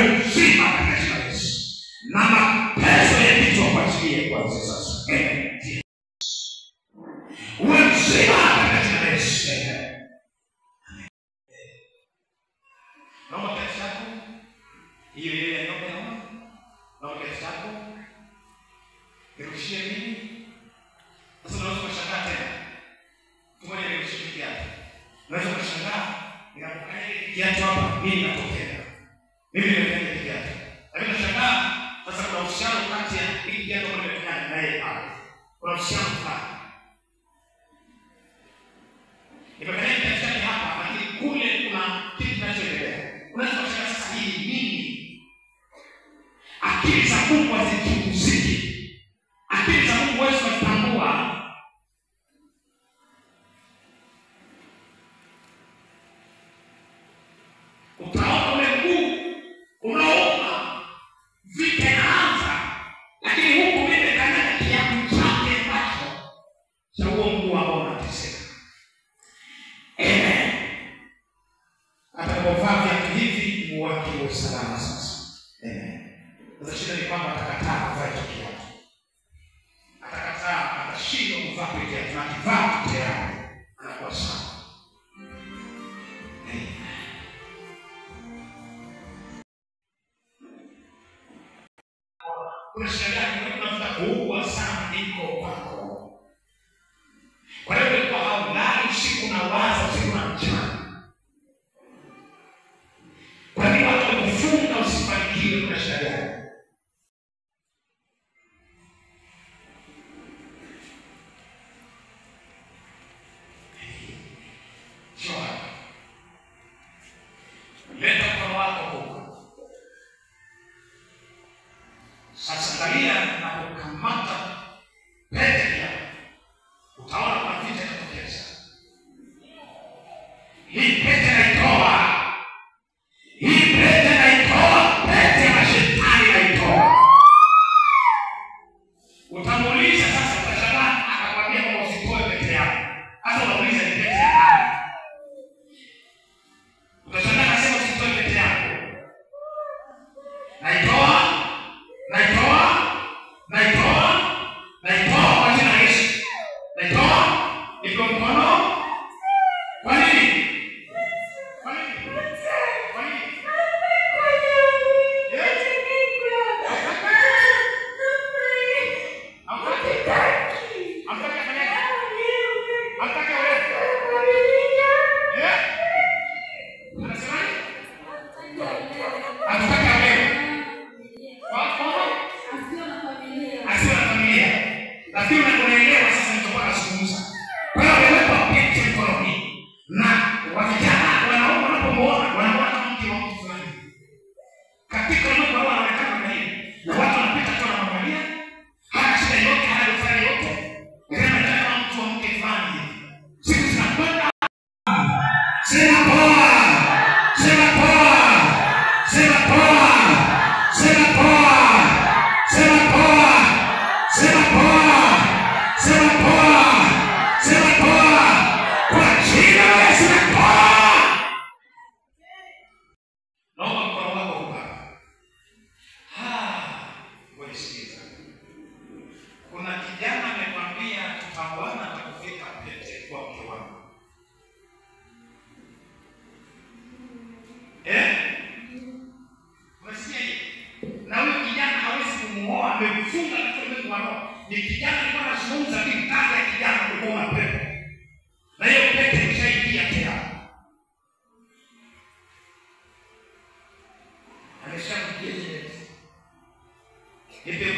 Uwe mzima katika jina la Yesu. Na mateso ya kichwa kuachilie kuanzia sasa. Amen. Uwe mzima katika jina la Yesu. Amen. Naomba kiatu chako. Hiyo ile ya nyoka naomba. Naomba kiatu chako. Nirushie mimi. Sasa unaweza kushangaa tena. Tumoja nirushie kiatu. Unaweza kushangaa ninapokanyaga kiatu hapa nini kinatokea? Mimi nimekanyaga kiatu. Lakini nashangaa sasa kuna uhusiano kati ya hiki kiatu ambacho nimekanyaga na yeye pale. Kuna uhusiano fulani. Nimekanyaga kiatu chake hapa lakini kule kuna kitu kinachoendelea. Unaweza kushangaa sasa hii nini? Akili za Mungu hazichunguziki. Akili za Mungu huwezi kuzitambua. Utaona ule mguu unauma, vita inaanza, lakini huku mimi nimekanyaga kiatu chake ambacho cha huo mguu ambao unateseka. Amen. Atakapovaa viatu hivi mguu wake uwe salama sasa. Amen. Sasa shida ni kwamba atakataa kuvaa hicho kiatu. Atakataa, atashindwa kuvaa kile kiatu, na akivaa tayari anakuwa sawa. Amen. Kuna shida gani? Unafuta kuugua sana iko kwako. Kwa hiyo ulikuwa haulali usiku na waza usiku na mchana. Kwa nini watu wamekufunga usifanikiwe? Kuna shida gani? Sio hapa. Leta mkono wako huko. Sasa angalia napokamata pete yako. Utaona kuna vita inatokeza. Hii pete naitoa. Hii pete naitoa, pete ya mashetani naitoa. Utamuuliza sasa, utashangaa akakwambia kwamba usitoe pete yako. Hata unauliza ni pete ya nani? Utashangaa akasema usitoe pete yako. Naitoa. Naitoa, naitoa, naitoa kwa jina la Yesu. Naitoa, nipe mkono. Kwa nini? Kwa nini? Kwa nini? Hamtaki afanyaje? Hamtaki aolewe? Eh? Anasemaje? Hatutaki aolewe. Asiwe na familia. Lakini unaelewa sasa nilichokuwa nazungumza. Kwa hiyo amewekwa pete mkononi na vijana wanaume wanapomuona wanamuona kama mke wa mtu fulani. Katika ulimwengu huu anaonekana kama hivi. Na watu wanapita tu wanamwangalia. Hana shida yote, hana dosari yote. Lakini anaonekana kama mtu wa mke fulani. Siku zinakwenda. Sema poa. Sema poa. Sema poa. Sema poa. Sema poa. Sema poa. Sema poa. Sema poa. Kwa jina la Yesu poa. Naomba mkono wako huu hapa. Ngoja sikiliza. Kuna kijana amekwambia tutaoana atakufika pete kwa mke wangu. Eh? Unasikia hiyo? Na huyo kijana hawezi kumuoa, amemfunga katika ulimwengu wa roho. Ni kijana alikuwa anazungumza, lakini ndani ya kijana kulikuwa na pepo. Na hiyo pete imeshaingia tayari. Ameshamjia. Nipe